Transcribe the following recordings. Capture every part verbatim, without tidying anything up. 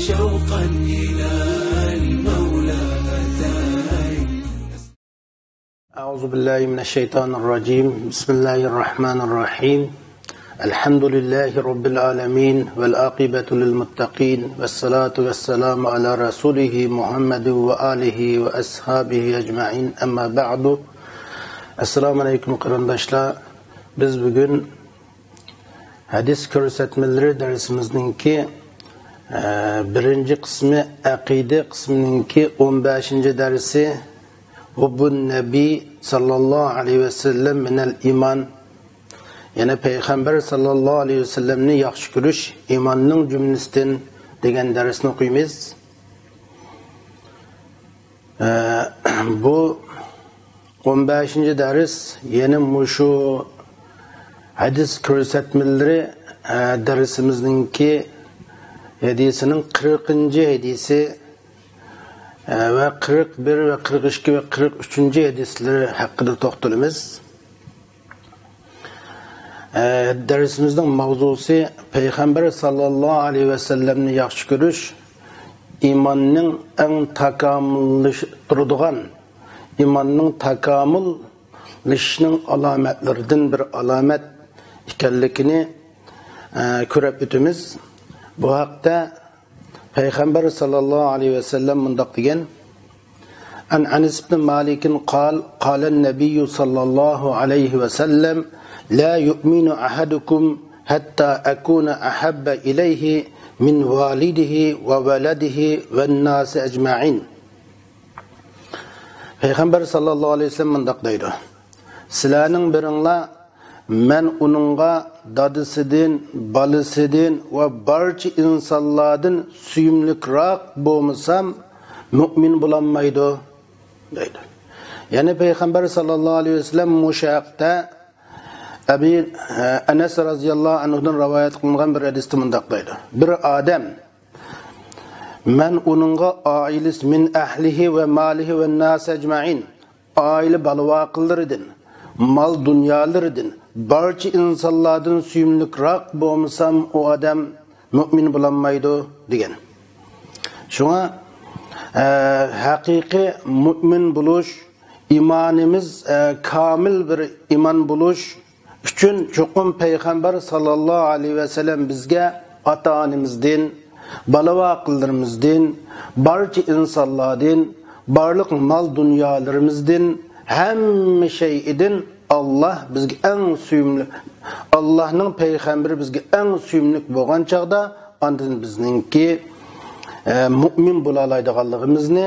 شوقا إلى المولى أتاي. أعوذ بالله من الشيطان الرجيم. بسم الله الرحمن الرحيم. الحمد لله رب العالمين، والعاقبة للمتقين، والصلاة والسلام على رسوله محمد وآله وأصحابه أجمعين. أما بعد. ئەسسالامۇ ئەلەيكۇم، قېرىنداشلار. بىز بۈگۈن ھەدىس كۆرسەتمىلىرى دەرسىمىزنىڭكى، ئە، بىرىنچى قىسمى، ئەقىدە قىسمىنىڭكى ئون بەشىنچى دەرسى، ھۇببۇن نەبىي ساللاللاھۇ ئەلەيھى ۋەسەللەم مىنەل ئىمان. يەنى پەيغەمبەر ساللاللاھۇ ئەلەيھى ۋەسەللەمنى ياخشى كۆرۈش ئىماننىڭ جۈملىسىدىن دېگەن دەرسنى ئوقۇيمىز. ئە، بۇ ئون بەشىنچى دەرس، يەنى مۇشۇ ھەدىس كۆرسەتمىلىرى، ئە، دەرسىمىزنىڭكى ھەدىسىنىڭ قىرىقىنچى ھەدىسى، ئە، ۋە قىرىق بىر ۋە قىرىق ئىككى ۋە قىرىق ئۈچىنچى ھەدىسلىرى ھەققىدە توختىلىمىز. ئە، دەرسىمىزنىڭ ماۋزۇسى پەيغەمبەر ساللاللاھۇ ئەلەيھى ۋەسەللەمنى ياخشى كۆرۈش ئىماننىڭ ئەڭ تاكامۇللىشىپ تۇرىدىغان، ئىماننىڭ تاكامۇللىشىشنىڭ ئالامەتلىرىدىن بىر ئالامەت ئىكەنلىكىنى، ئە، كۆرۈپ ئۆتىمىز. بۇ ھەقتە پەيغەمبەر ساللاللاھۇ ئەلەيھى ۋەسەللەم مۇنداق دېگەن: عن أنس بن مالك قال: قال النبي صلى الله عليه وسلم: لا يؤمن أحدكم حتى أكون أحب إليه من والده وولده والناس أجمعين. پەيغەمبەر ساللاللاھۇ ئەلەيھى ۋەسەللەم مۇنداق دەيدۇ: سىلەرنىڭ بىرىڭلار مەن ئۇنىڭغا دادىسىدىن، بالىسىدىن ۋە بارچە ئىنسانلاردىن سۆيۈملۈكراق بولمىسام، مۇئمىن بولالمايدۇ، دەيدۇ. يەنى پەيغەمبەر ساللاللاھۇ ئەلەيھى ۋەسەللەم مۇشۇ ھەقتە ئەبى، ئەنەس رازىياللاھۇ ئەنھۇدىن رىۋايەت قىلىنغان بىر ھەدىستە مۇنداق دەيدۇ: بىر ئادەم مەن ئۇنىڭغا ئائىلىسى، من أهله وماله والناس أجمعين، ئائىلە بالا-ۋاقىلىرىدىن، مال-دۇنيالىرىدىن، بارچە ئىنسانلاردىن سۆيۈملۈكراق بولمىسام، ئۇ ئادەم مۇئمىن بولالمايدۇ، دېگەن. شۇڭا، ئە، ھەقىقىي مۇئمىن بولۇش، ئىمانىمىز، ئە، كامىل بىر ئىمان بولۇش ئۈچۈن چوقۇم پەيغەمبەر ساللاللاھۇ ئەلەيھى ۋەسەللەم بىزگە ئاتا-ئانىمىزدىن، بالا-ۋاقىلىرىمىزدىن، بارچە ئىنسانلاردىن، بارلىق مال-دۇنيالىرىمىزدىن، ھەممە شەيئىدىن ئاللاھ بىزگە ئەڭ سۆيۈملۈك، ئاللاھنىڭ پەيغەمبىرى بىزگە ئەڭ سۆيۈملۈك بولغان چاغدا، ئاندىن بىزنىڭكى، ئە، مۇئمىن بولالايدىغانلىقىمىزنى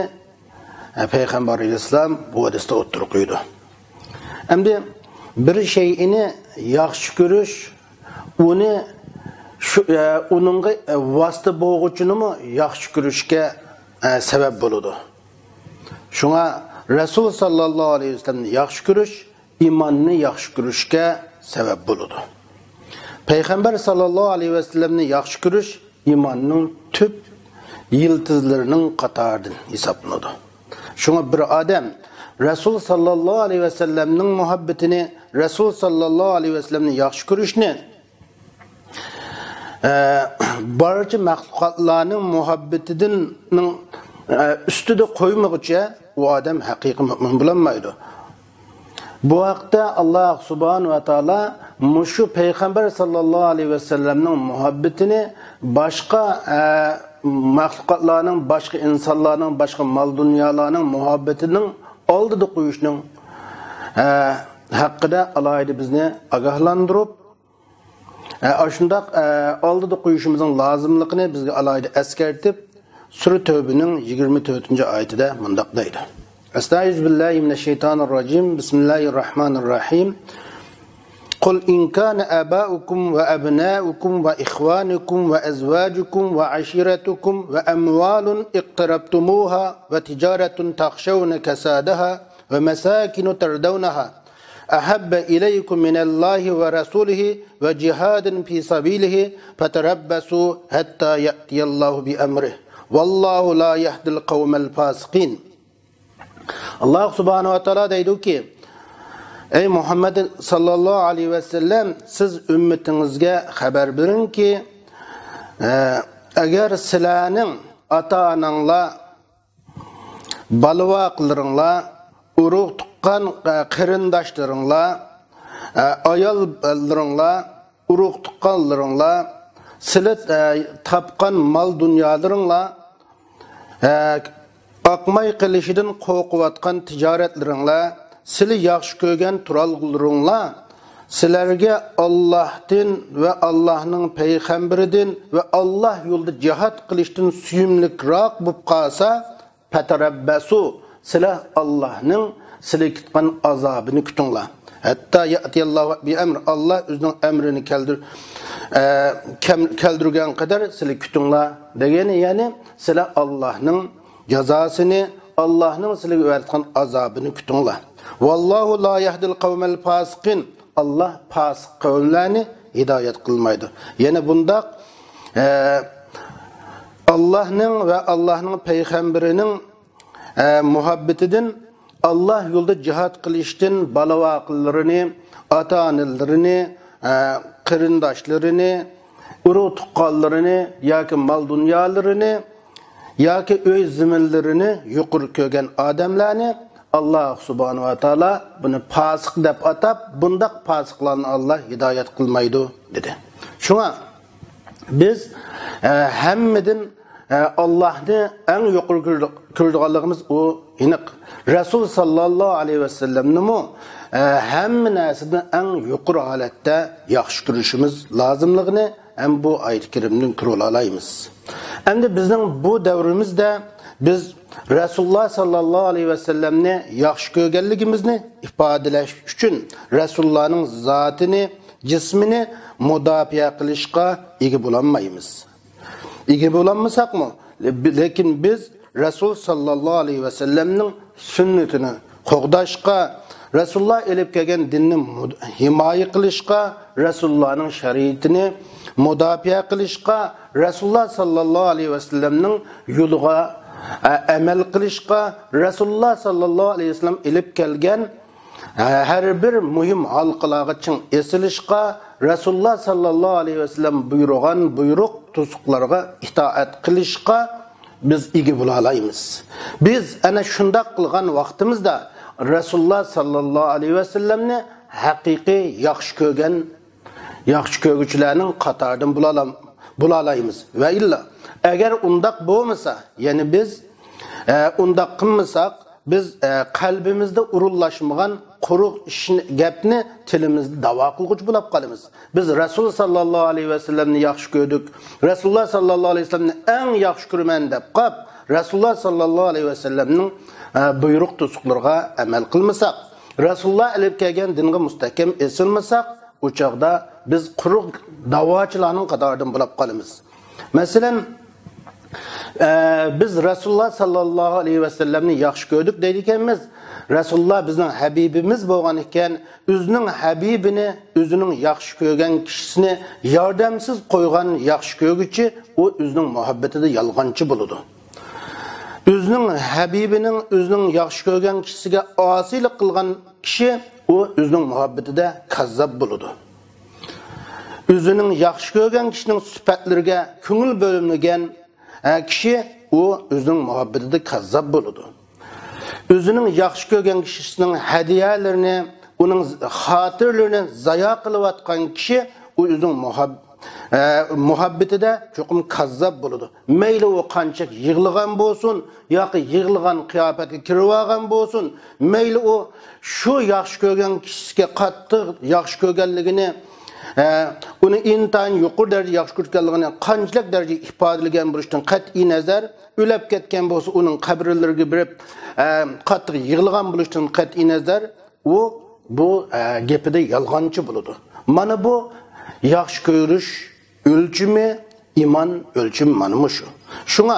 پەيغەمبەر ئەلەيھىسسالام بۇ ھەدىستە ئوتتۇرىغا قويىدۇ. ئەمدى بىر شەيئىنى ياخشى كۆرۈش، ئۇنى شۇ، ئە، ئۇنىڭغا، ئە، ۋاسىتە بولغۇچىنىمۇ ياخشى كۆرۈشكە، ئە، سەۋەب بولىدۇ. شۇڭا رەسۇل ساللاللاھۇ ئەلەيھى ۋەسەللەمنى ياخشى كۆرۈش ئىماننى ياخشى كۆرۈشكە سەۋەب بولىدۇ. پەيغەمبەر ساللاللاھۇ ئەلەيھى ۋەسەللەمنى ياخشى كۆرۈش ئىماننىڭ تۈپ يىلتىزلىرىنىڭ قاتارىدىن ھېسابلىنىدۇ. شۇڭا بىر ئادەم رەسۇل ساللاللاھۇ ئەلەيھى ۋەسەللەمنىڭ مۇھەببىتىنى، رەسۇل ساللاللاھۇ ئەلەيھى ۋەسەللەمنى ياخشى كۆرۈشنى، ئە، بارچە مەخلۇقاتلارنىڭ مۇھەببىتىدىن، ئە، ئۈستىدە قويمىغۇچە ئۇ ئادەم ھەقىقىي مۆمىن بولالمايدۇ. بۇ ھەقتە ئاللاھ سۇبھانەھۇ ۋە تائالا مۇشۇ پەيغەمبەر ساللاللاھۇ ئەلەيھى ۋەسەللەمنىڭ مۇھەببىتىنى باشقا، ئە، مەخلۇقاتلارنىڭ، باشقا ئىنسانلارنىڭ، باشقا مال-دۇنيالارنىڭ مۇھەببىتىنىڭ ئالدىدا قويۇشنىڭ، ئە، ھەققىدە ئالاھىدە بىزنى ئاگاھلاندۇرۇپ، ئە، ئاشۇنداق، ئە، ئالدىدا قويۇشىمىزنىڭ لازىملىقىنى بىزگە ئالاھىدە ئەسكەرتىپ، سۈرە تەۋبىنىڭ يىگىرمە تۆتىنچى ئايىتىدە مۇنداق دەيدۇ. أستعيذ بالله من الشيطان الرجيم. بسم الله الرحمن الرحيم. قل إن كان آباؤكم وأبناؤكم وإخوانكم وأزواجكم وعشيرتكم وأموال اقترفتموها وتجارة تخشون كسادها ومساكن ترضونها أحب إليكم من الله ورسوله وجهاد في سبيله فتربصوا حتى يأتي الله بأمره والله لا يهدي القوم الفاسقين. ئاللاھ سۇبھانەھۇ ۋە تائالا دەيدۇكى، ئەي مۇھەممەد ساللاللاھۇ ئەلەيھى ۋەسەللەم، سىز ئۈممىتىڭىزگە خەۋەر بېرىڭكى، ئە، ئەگەر سىلەرنىڭ ئاتا-ئاناڭلار، بالا-ۋاقىلىرىڭلار، ئۇرۇق-تۇغقان، ئە، قېرىنداشلىرىڭلار، ئە، ئاياللىرىڭلار، ئۇرۇق-تۇغقانلىرىڭلار، سىلە، ئە، تاپقان مال-دۇنيالىرىڭلار، ئە، ئاقماي قېلىشىدىن قورقۇۋاتقان تىجارەتلىرىڭلار، سىلى ياخشى كۆرگەن تۇرالغۇلىرىڭلار سىلەرگە ئاللاھتىن ۋە ئاللاھنىڭ پەيغەمبىرىدىن ۋە ئاللاھ يولىدا جىھاد قىلىشتىن سۆيۈملۈكراق بولۇپ قالسا، پەتەرەببەسۇ، سىلەر ئاللاھنىڭ سىلەرگە كۈتكەن ئازابىنى كۈتۈڭلار. ھەتتا يەتىيەللاھۇ بىئەمر، ئاللاھ ئۆزىنىڭ ئەمرىنى كەلدۈر-، ئە، كەم-، كەلدۈرگەن قەدەر سىلەرگە كۈتۈڭلار دېگەن، يەنى سىلەر ئاللاھنىڭ جازاسىنى، ئاللاھنىڭ سىلەرگە ۋەدە قىلغان ئازابىنى كۈتۈڭلار. ۋاللاھۇ لا يەھدىل قەۋمەل پاسىقىن. ئاللاھ پاسىق قەۋملەرنى ھىدايەت قىلمايدۇ. يەنە بۇنداق، ئە، ئاللاھنىڭ ۋە ئاللاھنىڭ پەيغەمبىرىنىڭ، ئە، مۇھەببىتىدىن، ئاللاھ يولىدا جىھاد قىلىشتىن بالا-ۋاقىلىرىنى، ئاتا-ئانىلىرىنى، ئە، قېرىنداشلىرىنى، ئۇرۇق-تۇغقانلىرىنى ياكى مال-دۇنيالىرىنى ياكى ئۆي-زېمىنلىرىنى يۇقىرى كۆرگەن ئادەملەرنى ئاللاھ سۇبھانەھۇ ۋە تائالا بۇنى پاسىق دەپ ئاتاپ، بۇنداق پاسىقلارنى ئاللاھ ھىدايەت قىلمايدۇ، دېدى. شۇڭا بىز، ئە، ھەممىدىن، ئە، ئاللاھنى ئەڭ يۇقىرى كۆرىدىغانلىقىمىز ئۇ ئېنىق. رەسۇل ساللاللاھۇ ئەلەيھى ۋەسەللەمنىمۇ، ئە، ھەممە نەرسىدىن ئەڭ يۇقىرى ھالەتتە ياخشى كۆرۈشىمىز لازىملىقىنى ھەم بۇ ئايەت كەرىمدىن كۆرۈۋالالايمىز. ئەمدى بىزنىڭ بۇ دەۋرىمىزدە بىز رەسۇلۇللاھ ساللاللاھۇ ئەلەيھى ۋەسەللەمنى ياخشى كۆرگەنلىكىمىزنى ئىپادىلەش ئۈچۈن رەسۇلۇللاھنىڭ زاتىنى، جىسمىنى مۇداپىئە قىلىشقا ئىگە بولالمايمىز. ئىگە بولالمىساقمۇ، لېكىن بىز رەسۇل ساللاللاھۇ ئەلەيھى ۋەسەللەمنىڭ سۈننىتىنى قوغداشقا، رەسۇلۇللا ئېلىپ كەلگەن دىننى مۇد-، ھىمايە قىلىشقا، رەسۇلۇللانىڭ شەرىئىتىنى مۇداپىئە قىلىشقا، رەسۇلۇللا ساللاللاھۇ ئەلەيھى ۋەسەللەمنىڭ يولىغا، ئە، ئەمەل قىلىشقا، رەسۇلۇللا ساللاللاھۇ ئەلەيھى ۋەسەللەم ئېلىپ كەلگەن ھە-، ھەر بىر مۇھىم ھالقىلارغا چىڭ ئېسىلىشقا، رەسۇلۇللا ساللاللاھۇ ئەلەيھى ۋەسەللەم بۇيرۇغان بۇيرۇق توسۇقلارغا ئىتائەت قىلىشقا بىز ئىگە بولالايمىز. بىز ئەنە شۇنداق قىلغان ۋاقتىمىزدا رەسۇلۇللا ساللاللاھۇ ئەلەيھى ۋەسەللەمنى ھەقىقىي ياخشى كۆرگەن، ياخشى كۆرگۈچىلەرنىڭ قاتارىدىن بولالا-، بولالايمىز. ۋە ئىللا، ئەگەر ئۇنداق بولمىسا، يەنى بىز، ئە، ئۇنداق قىلمىساق، بىز، ئە، قەلبىمىزدە ئورۇنلاشمىغان قۇرۇق ئىشنى، گەپنى تىلىمىزدا داۋا قىلغۇچى بولاپ قالىمىز. بىز رەسۇل ساللاللاھۇ ئەلەيھى ۋەسەللەمنى ياخشى كۆردۇك، رەسۇلۇللا ساللاللاھۇ ئەلەيھى ۋەسەللەمنى ئەڭ ياخشى كۆرىمەن دەپ قاپ، رەسۇلۇللا ساللاللاھۇ ئەلەيھى ۋەسەللەمنىڭ، ئە، بۇيرۇق توسۇقلىرىغا ئەمەل قىلمىساق، رەسۇلۇللا ئېلىپ كەلگەن دىنغا مۇستەھكەم ئېسىلمىساق، ئۇ چاغدا بىز قۇرۇق داۋاچىلارنىڭ قاتارىدىن بولاپ قالىمىز. مەسىلەن، ئە، بىز رەسۇلۇللا ساللاللاھۇ ئەلەيھى ۋەسەللەمنى ياخشى كۆردۇق دەيدىكەنمىز. رەسۇلۇللا بىزنىڭ ھەبىبىمىز بولغان ئىكەن، ئۆزىنىڭ ھەبىبىنى، ئۆزىنىڭ ياخشى كۆرگەن كىشىسىنى ياردەمسىز قويغان ياخشى كۆرگۈچى، ئۇ ئۆزىنىڭ مۇھەببىتىدە يالغانچى بولىدۇ. ئۆزىنىڭ ھەبىبىنىڭ ئۆزىنىڭ ياخشى كۆرگەن كىشىسىگە ئاسىيلىق قىلغان كىشى، ئۇ ئۆزىنىڭ مۇھەببىتىدە كاززاپ بولىدۇ. ئۆزىنىڭ ياخشى كۆرگەن كىشىنىڭ سۈپەتلىرىگە كۆڭۈل بۆلمىگەن، ئە، كىشى، ئۇ ئۆزىنىڭ مۇھەببىتىدە كاززاپ بولىدۇ. ئۆزىنىڭ ياخشى كۆرگەن كىشىسىنىڭ ھەدىيەلىرىنى، ئۇنىڭ خاتىرىلىرىنى زايا قىلىۋاتقان كىشى، ئۇ ئۆزىنىڭ مۇھەب-، ئە، مۇھەببىتىدە چوقۇم كاززاپ بولىدۇ. مەيلى ئۇ قانچە يىغلىغان بولسۇن، ياكى يىغلىغان قىياپەتكە كىرىۋالغان بولسۇن، مەيلى ئۇ شۇ ياخشى كۆرگەن كىشىسىگە قاتتىق ياخشى كۆرگەنلىكىنى، ئە، ئۇنى ئىنتايىن يۇقىرى دەرىجىدە ياخشى كۆرگەنلىكىنى قانچىلىك دەرىجىدە ئىپادىلىگەن بولۇشتىن قەتئىي نەزەر، ئۆلۈپ كەتكەن بولسا ئۇنىڭ قەبرىلىرىگە بېرىپ، ئە، قاتتىق يىغلىغان بولۇشتىن قەتئىي نەزەر، ئۇ بۇ، ئە، گېپىدە يالغانچى بولىدۇ. مانا بۇ ياخشى كۆرۈش ئۆلچىمى، ئىمان ئۆلچىمى مانا مۇشۇ. شۇڭا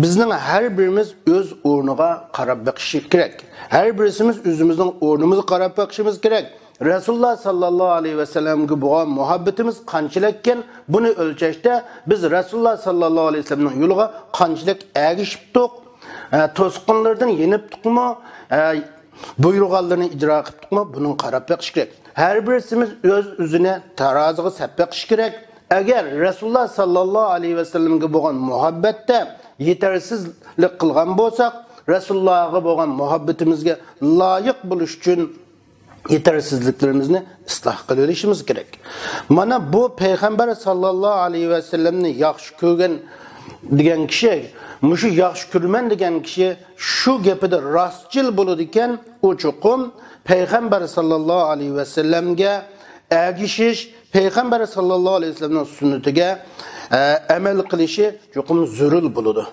بىزنىڭ ھەر بىرىمىز ئۆز ئورنىغا قاراپ بېقىشى كېرەك. ھەر بىرسىمىز ئۆزىمىزنىڭ ئورنىمىزغا قاراپ بېقىشىمىز كېرەك. رەسۇلۇللا ساللاللاھۇ ئەلەيھى ۋەسەللەمگە بولغان مۇھەببىتىمىز قانچىلىككەن، بۇنى ئۆلچەشتە بىز رەسۇلۇللا ساللاللاھۇ ئەلەيھى ۋەسەللەمنىڭ يولىغا قانچىلىك ئەگىشىپتۇق، ئە، توسقۇنلىرىدىن يېنىپتۇقمۇ، ئە، بۇيرۇغانلىرىنى ئىجرا قىپتۇقمۇ، بۇنىڭغا قاراپ بېقىش كېرەك. ھەر بىرسىمىز ئۆز-ئۆزىنى تارازىغا سەپ بېقىش كېرەك. ئەگەر رەسۇلۇللا ساللاللاھۇ ئەلەيھى ۋەسەللەمگە بولغان مۇھەببەتتە يېتەرسىزلىك قىلغان بولساق، رەسۇلۇللاغا بولغان مۇھەببىتىمىزگە لايىق بولۇش ئۈچۈن يېتەرسىزلىكلىرىمىزنى ئىسلاھ قىلىۋېلىشىمىز كېرەك. مانا بۇ پەيغەمبەر ساللاللاھۇ ئەلەيھى ۋەسەللەمنى ياخشى كۆرگەن دېگەن كىشى، مۇشۇ ياخشى كۆرىمەن دېگەن كىشى شۇ گېپىدە راستچىل بولىدىكەن، ئۇ چوقۇم پەيغەمبەر ساللاللاھۇ ئەلەيھى ۋەسەللەمگە ئەگىشىش، پەيغەمبەر ساللاللاھۇ ئەلەيھى ۋەسەللەمنىڭ سۈننىتىگە، ئە، ئەمەل قىلىشى چوقۇم زۆرۈر بولىدۇ.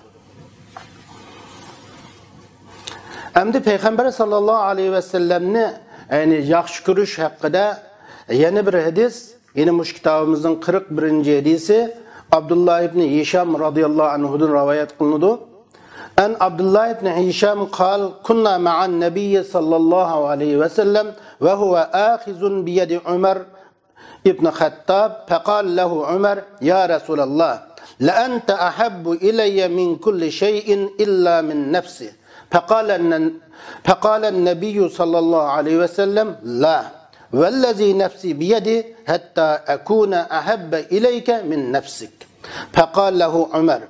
ئەمدى پەيغەمبەر ساللاللاھۇ ئەلەيھى ۋەسەللەمنى، يەنى ياخشى كۆرۈش ھەققىدە يەنە بىر ھەدىس، يەنە مۇشۇ كىتابىمىزنىڭ قىرىق بىرىنچى ھەدىسى، ئابدۇللا ئىبنى ھىشام رازىياللاھۇ ئەنھۇدىن رىۋايەت قىلىنىدۇ. عن عبد الله بن هشام قال: كنا مع النبي صلى الله عليه وسلم وهو آخذ بيد عمر بن الخطاب، فقال له عمر: يا رسول الله، لأنت أحب إلي من كل شيء إلا من نفسي. فقال الن-، فقال النبي صلى الله عليه وسلم: لا، والذي نفسي بيده حتى أكون أحب إليك من نفسك. فقال له عمر: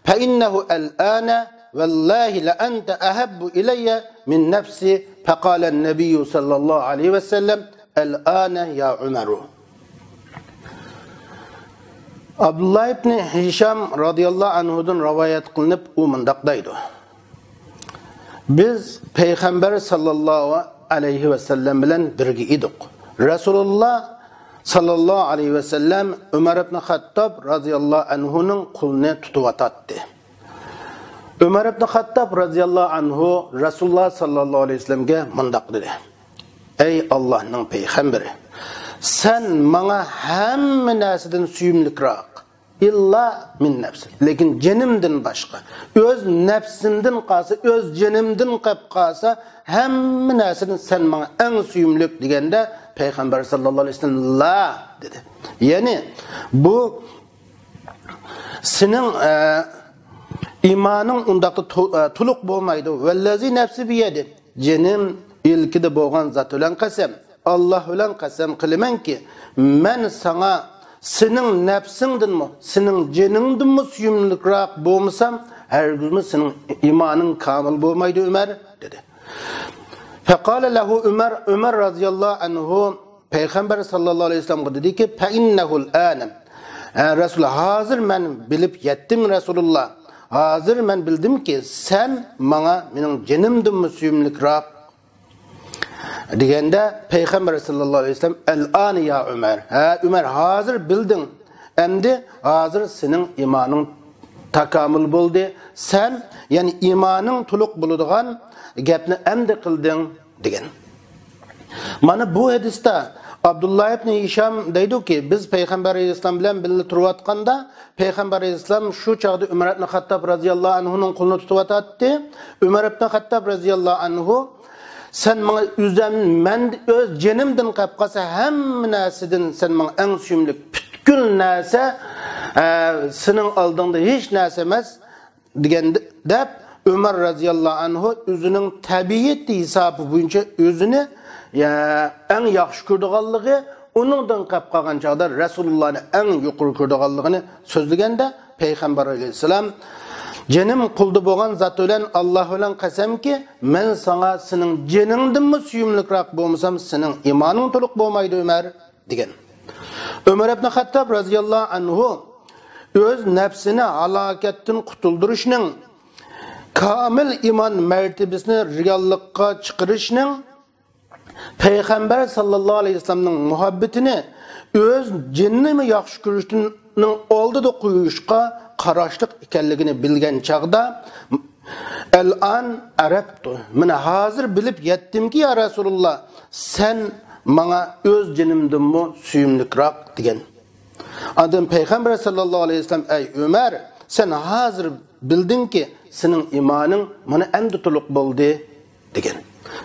فإنه الآن والله لأنت أحب إلي من نفسي. فقال النبي صلى الله عليه وسلم: الآن يا عمر. ئابدۇللا ئىبنى ھىشام رازىياللاھۇ ئەنھۇدىن رىۋايەت قىلىنىپ، ئۇ مۇنداق دەيدۇ: بىز پەيغەمبەر ساللاللاھۇ ئەلەيھى ۋەسەللەم بىلەن بىرگە ئىدۇق. رەسۇلۇللا ساللاللاھۇ ئەلەيھى ۋەسەللەم ئۆمەر ئىبنى خەتتاب رازىياللاھۇ ئەنھۇنىڭ قولىنى تۇتۇۋاتاتتى. ئۆمەر ئىبنى خەتتاب رازىياللاھۇ ئەنھۇ رەسۇلۇللا ساللاللاھۇ ئەلەيھى ۋەسەللەمگە مۇنداق دېدى: ئەي ئاللاھنىڭ پەيغەمبىرى، سەن ماڭا ھەممە نەرسىدىن سۆيۈملۈكراق، ئىللا مىن نەپسى، لېكىن جېنىمدىن باشقا، ئۆز نەپسىمدىن قالسا، ئۆز جېنىمدىن قېلىپ قالسا، ھەممە نەرسىدىن سەن ماڭا ئەڭ سۆيۈملۈك دېگەندە، پەيغەمبەر ساللاللاھۇ ئەلەيھى ۋەسەللەم لا دېدى. يەنى بۇ سېنىڭ، ئە، ئىمانىڭ ئۇنداقتا تو-، ئە، تولۇق بولمايدۇ. ۋەللەزى نەپسى بىيەدى، جېنىم ئىلكىدە بولغان زات بىلەن قەسەم، ئاللاھ بىلەن قەسەم قىلىمەنكى، مەن ساڭا سېنىڭ نەپسىڭدىنمۇ، سېنىڭ جېنىڭدىنمۇ سۆيۈملۈكراق بولمىسام، ھەرگىزمۇ سېنىڭ ئىمانىڭ كامىل بولمايدۇ، ئۆمەر، دېدى. فقال له عمر، ئۆمەر رازىياللاھۇ ئەنھۇ پەيغەمبەر ساللاللاھۇ ئەلەيھى ۋەسەللەمگە دېدىكى، فإنه الآن، ئە، رەسۇل، ھازىر مەن بىلىپ يەتتىم، رەسۇلۇللا، ھازىر مەن بىلدىمكى، سەن ماڭا مېنىڭ جېنىمدىنمۇ سۆيۈملۈكراق، دېگەندە، پەيغەمبەر ساللاللاھۇ ئەلەيھى ۋەسەللەم، الآن يا عمر، ھە، ئۆمەر، ھازىر بىلدىڭ، ئەمدى ھازىر سېنىڭ ئىمانىڭ تاكامۇل بولدى، سەن، يەنى ئىمانىڭ تولۇق بولىدىغان گەپنى ئەمدى قىلدىڭ، دېگەن. مانا بۇ ھەدىستە ئابدۇللا ئىبنى ھىشام دەيدۇكى، بىز پەيغەمبەر ئەلەيھىسسالام بىلەن بىللە تۇرۇۋاتقاندا، پەيغەمبەر ئەلەيھىسسالام شۇ چاغدا ئۆمەر ئىبنى خەتتاب رازىياللاھۇ ئەنھۇنىڭ قولىنى تۇتۇۋاتاتتى. ئۆمەر ئىبنى خەتتاب رازىياللاھۇ ئەنھۇ، سەن ماڭا ئۆزۈم، مەن ئۆز جېنىمدىن قېلىپ قالسا، ھەممە نەرسىدىن سەن ماڭا ئەڭ سۆيۈملۈك، پۈتكۈل نەرسە، ئە، سېنىڭ ئالدىڭدا ھېچ نەرسە ئەمەس، دېگەن دەپ، ئۆمەر رازىياللاھۇ ئەنھۇ ئۆزىنىڭ تەبىئىتى ھېسابى بويىچە ئۆزىنى، يا، ئەڭ ياخشى كۆرىدىغانلىقى، ئۇنىڭدىن قېلىپ قالغان چاغدا رەسۇلۇللانى ئەڭ يۇقىرى كۆرىدىغانلىقىنى سۆزلىگەندە، پەيغەمبەر ئەلەيھىسسالام، جېنىم قولدا بولغان زات بىلەن، ئاللاھ بىلەن قەسەمكى، مەن ساڭا سېنىڭ جېنىڭدىنمۇ سۆيۈملۈكراق بولمىسام، سېنىڭ ئىمانىڭ تولۇق بولمايدۇ، ئۆمەر، دېگەن. ئۆمەر ئىبنى خەتتاب رازىياللاھۇ ئەنھۇ ئۆز نەپسىنى ھالاكەتتىن قۇتۇلدۇرۇشنىڭ، كامىل ئىمان مەرتىبىسىنى رېئاللىققا چىقىرىشنىڭ، پەيغەمبەر ساللاللاھۇ ئەلەيھى ۋەسەللەمنىڭ مۇھەببىتىنى ئۆز جېنىنىمۇ ياخشى كۆرۈشنىڭ ئالدىدا قويۇشقا قاراشلىق ئىكەنلىكىنى بىلگەن چاغدا، ئەلئان ئەرەپتۇ، مانا ھازىر بىلىپ يەتتىمكى، يا رەسۇلۇللا، سەن ماڭا ئۆز جېنىمدىنمۇ سۆيۈملۈكراق، دېگەن. ئاندىن پەيغەمبەر ساللاللاھۇ ئەلەيھى ۋەسەللەم، ئەي ئۆمەر، سەن ھازىر بىلدىڭكى، سېنىڭ ئىمانىڭ مانا ئەمدى تولۇق بولدى، دېگەن.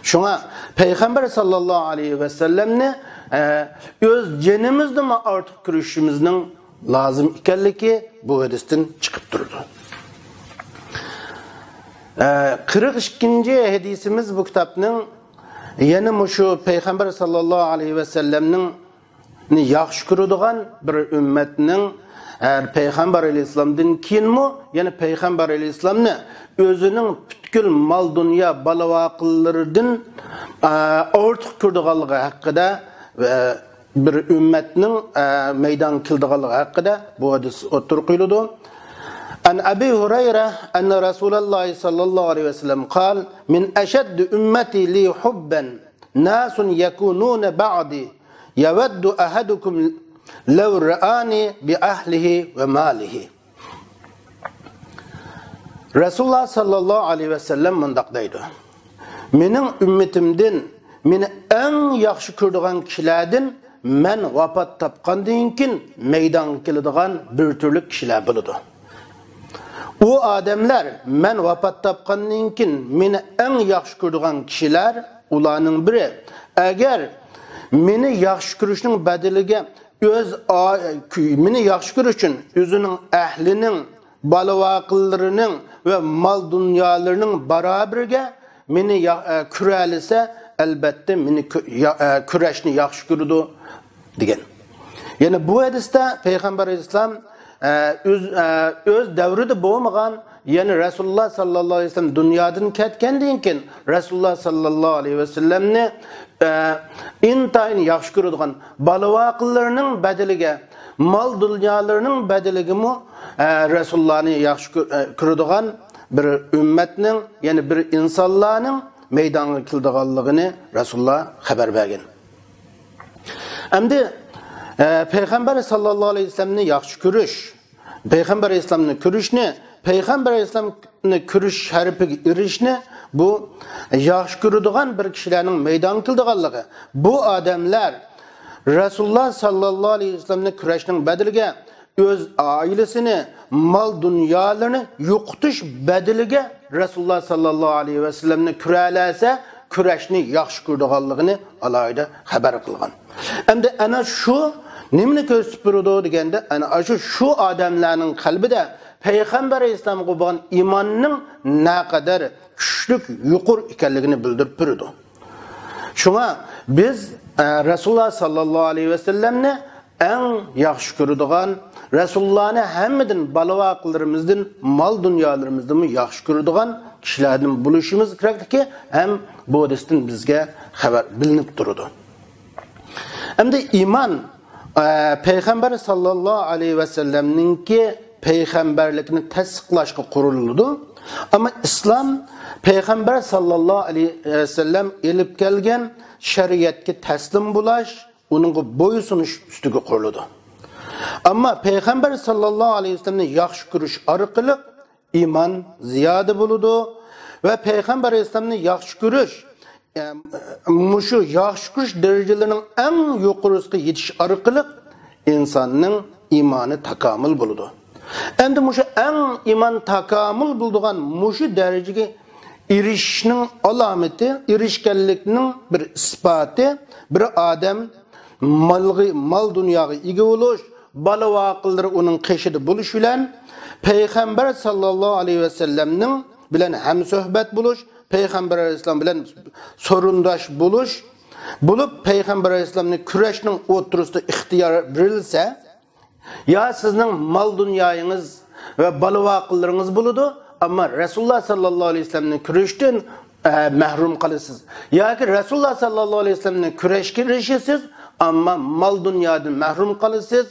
شۇڭا پەيغەمبەر ساللاللاھۇ ئەلەيھى ۋەسەللەمنى، ئە، ئۆز جېنىمىزدىنمۇ ئارتۇق كۆرۈشىمىزنىڭ لازىم ئىكەنلىكى بۇ ھەدىستىن چىقىپ تۇرىدۇ. ئە، قىرىق ئىككىنچى ھەدىسىمىز بۇ كىتابنىڭ يەنە مۇشۇ پەيغەمبەر ساللاللاھۇ ئەلەيھى ۋەسەللەمنىڭ ياخشى كۆرىدىغان بىر ئۈممەتنىڭ، ئە، پەيغەمبەر ئەلەيھىسسالامدىن كېيىنمۇ يەنە پەيغەمبەر ئەلەيھىسسالامنى ئۆزىنىڭ پۈتكۈل مال-دۇنيا، بالا-ۋاقىلىرىدىن، ئە، ئارتۇق كۆرىدىغانلىقى ھەققىدە، ئە، بىر ئۈممەتنىڭ، ئە، مەيدانغا كېلىدىغانلىقى ھەققىدە بۇ ھەدىس ئوتتۇرىغا قويۇلىدۇ. عن أبي هريرة أن رسول الله صلى الله عليه وسلم قال: من أشد أمتي لي حبا ناس يكونون بعدي يود أحدكم لو رآني بأهله وماله. رەسۇلۇللا ساللاللاھۇ ئەلەيھى ۋەسەللەم مۇنداق دەيدۇ: مېنىڭ ئۈممىتىمدىن مېنى ئەڭ ياخشى كۆرىدىغان كىشىلەردىن مەن ۋاپات تاپقاندىن كېيىن مەيدانغا كېلىدىغان بىر تۈرلۈك كىشىلەر بولىدۇ. ئۇ ئادەملەر مەن ۋاپات تاپقاندىن كېيىن مېنى ئەڭ ياخشى كۆرىدىغان كىشىلەر، ئۇلارنىڭ بىرى، ئەگەر مېنى ياخشى كۆرۈشنىڭ بەدىلىگە ئۆز ئا-، مېنى ياخشى كۆرۈش ئۈچۈن ئۆزىنىڭ ئەھلىنىڭ، بالا-ۋاقىلىرىنىڭ ۋە مال-دۇنيالىرىنىڭ بارابىرىگە مېنى يا-، ئە، كۆرەلىسە، ئەلبەتتە مېنى كۆ-، يا-، ئە، كۆرۈشنى ياخشى كۆرىدۇ، دېگەن. يەنە بۇ ھەدىستە پەيغەمبەر ئەلەيھىسسالام، ئە، ئۆز، ئە، ئۆز دەۋرىدە بولمىغان، يەنى رەسۇلۇللا ساللاللاھۇ ئەلەيھى ۋەسەللەم دۇنيادىن كەتكەندىن كېيىن رەسۇلۇللا ساللاللاھۇ ئەلەيھى ۋەسەللەمنى، ئە، ئىنتايىن ياخشى كۆرىدىغان، بالا-ۋاقىلىرىنىڭ بەدىلىگە، مال-دۇنيالىرىنىڭ بەدىلىگىمۇ، ئە، رەسۇلۇللانى ياخشى كۆ-، ئە، كۆرىدىغان بىر ئۈممەتنىڭ، يەنى بىر ئىنسانلارنىڭ مەيدانغا كېلىدىغانلىقىنى رەسۇلۇللا خەۋەر بەرگەن. ئەمدى، ئە، پەيغەمبەر ساللاللاھۇ ئەلەيھى ۋەسەللەمنى ياخشى كۆرۈش، پەيغەمبەر ئەلەيھىسسالامنى كۆرۈشنى، پەيغەمبەر ئەلەيھىسسالامنى كۆرۈش شەرىپىگە ئېرىشىشنى بۇ ياخشى كۆرىدىغان بىر كىشىلەرنىڭ مەيدانغا كېلىدىغانلىقى. بۇ ئادەملەر رەسۇلۇللا ساللاللاھۇ ئەلەيھى ۋەسەللەمنى كۆرۈشنىڭ بەدىلىگە ئۆز ئائىلىسىنى، مال-دۇنيالىرىنى يوقىتىش بەدىلىگە رەسۇلۇللا ساللاللاھۇ ئەلەيھى ۋەسەللەمنى كۆرەلەسە، كۆرۈشنى ياخشى كۆرىدىغانلىقىنى ئالاھىدە خەۋەر قىلغان. ئەمدى ئەنە شۇ نېمىنى كۆرسىتىپ بېرىدۇ دېگەندە، ئەنە شۇ، شۇ ئادەملەرنىڭ قەلبىدە پەيغەمبەر ئەلەيھىسسالامغا بولغان ئىماننىڭ نەقەدەر كۈچلۈك، يۇقىرى ئىكەنلىكىنى بىلدۈرۈپ بېرىدۇ. شۇڭا بىز، ئە، رەسۇلۇللا ساللاللاھۇ ئەلەيھى ۋەسەللەمنى ئەڭ ياخشى كۆرىدىغان، رەسۇلۇللانى ھەممىدىن، بالا-ۋاقىلىرىمىزدىن، مال-دۇنيالىرىمىزدىنمۇ ياخشى كۆرىدىغان كىشىلەردىن بولۇشىمىز كېرەكلىكى ھەم بۇ ھەدىستىن بىزگە خەۋەر بىلىنىپ تۇرىدۇ. ئەمدى ئىمان، ئە، پەيغەمبەر ساللاللاھۇ ئەلەيھى ۋەسەللەمنىڭكى پەيغەمبەرلىكىنى تەستىقلاشقا قۇرۇلىدۇ. ئەمما ئىسلام پەيغەمبەر ساللاللاھۇ ئەلەيھى ۋەسەللەم ئېلىپ كەلگەن شەرىئەتكە تەسلىم بولاش، ئۇنىڭغا بويسۇنۇش ئۈستىگە قۇرۇلىدۇ. ئەمما پەيغەمبەر ساللاللاھۇ ئەلەيھى ۋەسەللەمنى ياخشى كۆرۈش ئارقىلىق ئىمان زىيادە بولىدۇ ۋە پەيغەمبەر ئەلەيھىسسالامنى ياخشى كۆرۈش، ئەم، مۇشۇ ياخشى كۆرۈش دەرىجىلىرىنىڭ ئەڭ يۇقىرىسىغا يېتىش ئارقىلىق ئىنساننىڭ ئىمانى تاكامۇل بولىدۇ. ئەمدى مۇشۇ ئەڭ ئىمان تاكامۇل بولىدىغان مۇشۇ دەرىجىگە ئېرىشىشنىڭ ئالامىتى، ئېرىشكەنلىكنىڭ بىر ئىسپاتى، بىر ئادەم مالغا، مال-دۇنياغا ئىگە بولۇش، بالا-ۋاقىلىرى ئۇنىڭ قېشىدا بولۇش بىلەن، پەيغەمبەر ساللاللاھۇ ئەلەيھى ۋەسەللەمنىڭ بىلەن ھەمسۆھبەت بولۇش، پەيغەمبەر ئەلەيھىسسالام بىلەن سورۇنداش بولۇش بولۇپ، پەيغەمبەر ئەلەيھىسسالامنى كۈرەشنىڭ ئوتتۇرىسىدا ئىختىيار بېرىلسە، يا سىزنىڭ مال-دۇنيايىڭىز ۋە بالا-ۋاقىلىرىڭىز بولىدۇ، ئەمما رەسۇلۇللا ساللاللاھۇ ئەلەيھى ۋەسەللەمنى كۆرۈشتىن، ئە، مەھرۇم قالىسىز. ياكى رەسۇلۇللا ساللاللاھۇ ئەلەيھى ۋەسەللەمنى كۆرۈشكە ئېرىشىسىز، ئەمما مال-دۇنيادىن مەھرۇم قالىسىز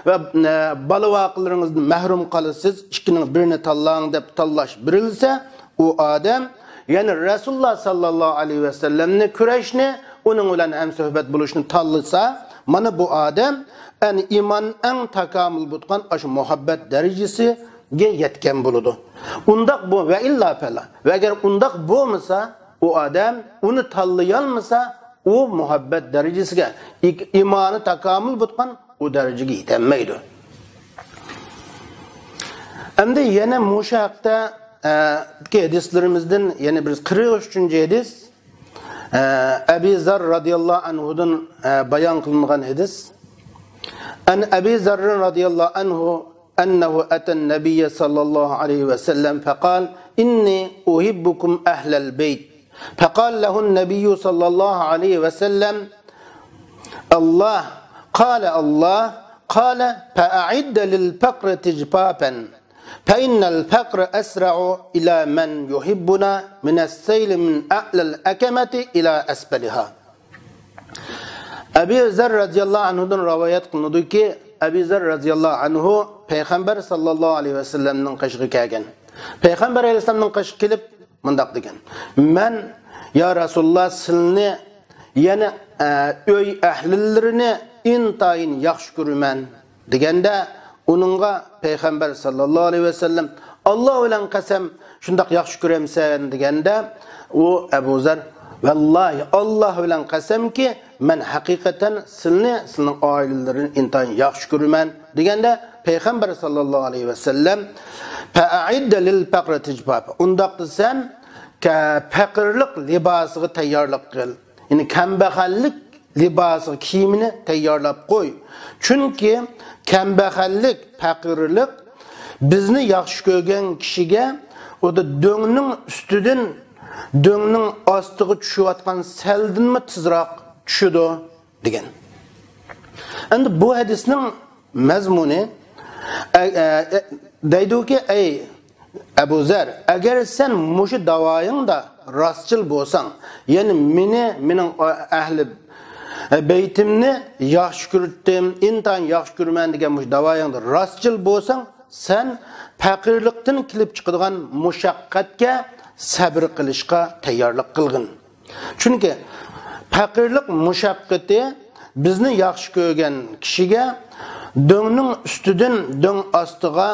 ۋە، ئە، بالا-ۋاقىلىرىڭىزدىن مەھرۇم قالىسىز. ئىككىنىڭ بىرىنى تاللاڭ دەپ تاللاش بېرىلسە، ئۇ ئادەم، يەنى رەسۇلۇللا ساللاللاھۇ ئەلەيھى ۋەسەللەمنى كۆرۈشنى، ئۇنىڭ بىلەن ھەمسۆھبەت بولۇشنى تاللىسا، مانا بۇ ئادەم ئەنە ئىمان ئەڭ تاكامۇل بولغان ئاشۇ مۇھەببەت دەرىجىسىگە يەتكەن بولىدۇ. ئۇنداق بۇ، ۋە ئىللا پەلا. ۋە ئەگەر ئۇنداق بولمىسا، ئۇ ئادەم ئۇنى تاللىيالمىسا، ئۇ مۇھەببەت دەرىجىسىگە، ئىك-، ئىمانى تاكامۇل بولغان ئۇ دەرىجىگە يېتەلمەيدۇ. ئەمدى يەنە مۇشۇ ھەقتە، ئە، كى ھەدىسلىرىمىزدىن يەنە بىر قىرىق ئۈچىنچى ھەدىس، ئە، ئەبى زەر رەزىياللاھۇ ئەنھۇدىن، ئە، بايان قىلىنغان ھەدىس. عن أبي ذر رضي الله عنه أنه أتى النبي صلى الله عليه وسلم فقال: إني أحبكم أهل البيت. فقال له النبي صلى الله عليه وسلم: الله قال الله قال فأعد للفقر تجفافا فإن الفقر أسرع إلى من يحبنا من السيل من أعلى الأكمة إلى أسفلها. ئەبى زەر رەزىياللاھۇ ئەنھۇدىن رىۋايەت قىلىنىدۇكى، ئەبى زەر رەزىياللاھۇ ئەنھۇ پەيغەمبەر ساللاللاھۇ ئەلەيھى ۋەسەللەمنىڭ قېشىغا كەلگەن. پەيغەمبەر ئەلەيھىسسالامنىڭ قېشىغا كېلىپ مۇنداق دېگەن: مەن، يا رەسۇلاللا، سىلنى، يەنى، ئە، ئۆي ئەھلىلىرىنى ئىنتايىن ياخشى كۆرىمەن، دېگەندە، ئۇنىڭغا پەيغەمبەر ساللاللاھۇ ئەلەيھى ۋەسەللەم، ئاللا بىلەن قەسەم، شۇنداق ياخشى كۆرەمسەن؟ دېگەندە، ئۇ ئەبۇ زەر، ۋاللاھى، ئاللا بىلەن قەسەمكى، مەن ھەقىقەتەن سىلنى، سىلنىڭ ئائىلىلىرىنى ئىنتايىن ياخشى كۆرىمەن، دېگەندە، پەيغەمبەر ساللاللاھۇ ئەلەيھى ۋەسەللەم، فەئەئىددە لىل پەقرى تىجپاپا، ئۇنداقتا سەن كە-، پەقىرلىق لىباسىغا تەييارلىق قىل. يەنى كەمبەغەللىك لىباسىغا، كىيىمىنى تەييارلاپ قوي. چۈنكى كەمبەغەللىك، پەقىرلىق بىزنى ياخشى كۆرگەن كىشىگە ئۇدا دۆڭنىڭ ئۈستىدىن دۆڭنىڭ ئاستىغا چۈشۈۋاتقان سەلدىنمۇ تېزراق چۈشىدۇ، دېگەن. ئەمدى بۇ ھەدىسنىڭ مەزمۇنى، ئە، ئە، ئە، دەيدۇكى، ئەي ئەبۇ زەر، ئەگەر سەن مۇشۇ داۋايىڭدا راستچىل بولساڭ، يەنى مېنى، مېنىڭ ئەھلى بەيتىمنى ياخشى كۆرتتۈم، ئىنتايىن ياخشى كۆرىمەن دېگەن مۇشۇ داۋايىڭدا راستچىل بولساڭ، سەن پەقىرلىقتىن كېلىپ چىقىدىغان مۇشەققەتكە سەبرى قىلىشقا تەييارلىق قىلغىن. چۈنكى پەقىرلىق مۇشەققىتى بىزنى ياخشى كۆرگەن كىشىگە دۆڭنىڭ ئۈستىدىن دۆڭ ئاستىغا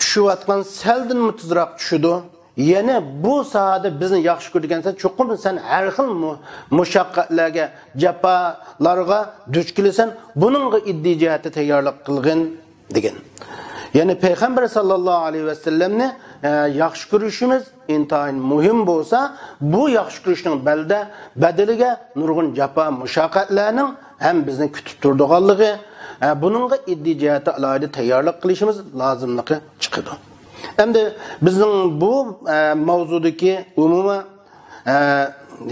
چۈشۈۋاتقان سەلدىنمۇ تېزراق چۈشىدۇ. يەنى بۇ ساھەدە بىزنى ياخشى كۆرىدىكەنسەن، چوقۇم سەن ھەر خىل مۇ-، مۇشەققەتلەرگە، جاپالارغا دۇچ كېلىسەن، بۇنىڭغا ئىددىي جەھەتتە تەييارلىق قىلغىن، دېگەن. يەنى پەيغەمبەر ساللاللاھۇ ئەلەيھى ۋەسەللەمنى، ئە، ياخشى كۆرۈشىمىز ئىنتايىن مۇھىم بولسا، بۇ ياخشى كۆرۈشنىڭ بەلدە، بەدىلىگە نۇرغۇن جاپا، مۇشەققەتلەرنىڭ ھەم بىزنى كۈتۈپ تۇرىدىغانلىقى، ئە، بۇنىڭغا ئىددىي جەھەتتە ئالاھىدە تەييارلىق قىلىشىمىز لازىملىقى چىقىدۇ. ئەمدى بىزنىڭ بۇ، ئە، ماۋزۇدىكى ئومۇمىي، ئە،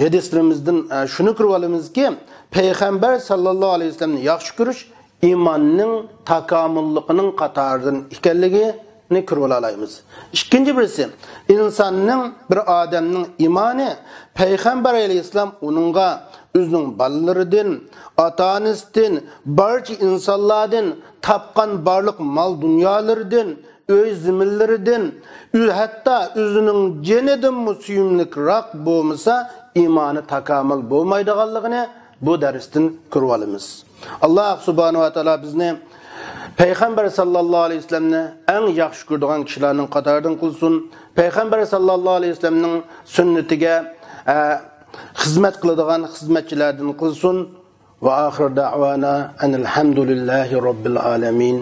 ھەدىسلىرىمىزدىن، ئە، شۇنى كۆرۈۋالىمىزكى، پەيغەمبەر ساللاللاھۇ ئەلەيھى ۋەسەللەمنى ياخشى كۆرۈش ئىماننىڭ تاكامۇللۇقىنىڭ قاتارىدىن ئىكەنلىكىنى كۆرۈۋالالايمىز. ئىككىنچى بىرسى، ئىنساننىڭ، بىر ئادەمنىڭ ئىمانى پەيغەمبەر ئەلەيھىسسالام ئۇنىڭغا ئۆزىنىڭ بالىلىرىدىن، ئاتا-ئانىسىدىن، بارچە ئىنسانلاردىن، تاپقان بارلىق مال-دۇنيالىرىدىن، ئۆي-زېمىنلىرىدىن، ئۆ-، ھەتتا ئۆزىنىڭ جېنىدىنمۇ سۆيۈملۈكراق بولمىسا، ئىمانى تاكامۇل بولمايدىغانلىقىنى بۇ دەرستىن كۆرۈۋالىمىز. ئاللاھ سۇبھانەھۇ ۋە تائالا بىزنى پەيغەمبەر ساللاللاھۇ ئەلەيھى ۋەسەللەمنى ئەڭ ياخشى كۆرىدىغان كىشىلەرنىڭ قاتارىدىن قىلسۇن. پەيغەمبەر ساللاللاھۇ ئەلەيھى ۋەسەللەمنىڭ سۈننىتىگە، ئە، خىزمەت قىلىدىغان خىزمەتچىلەردىن قىلسۇن. ۋە ئاخىر دەئۋانا ئەنىل ھەمدۇلىللاھى رەببىل ئالەمىن.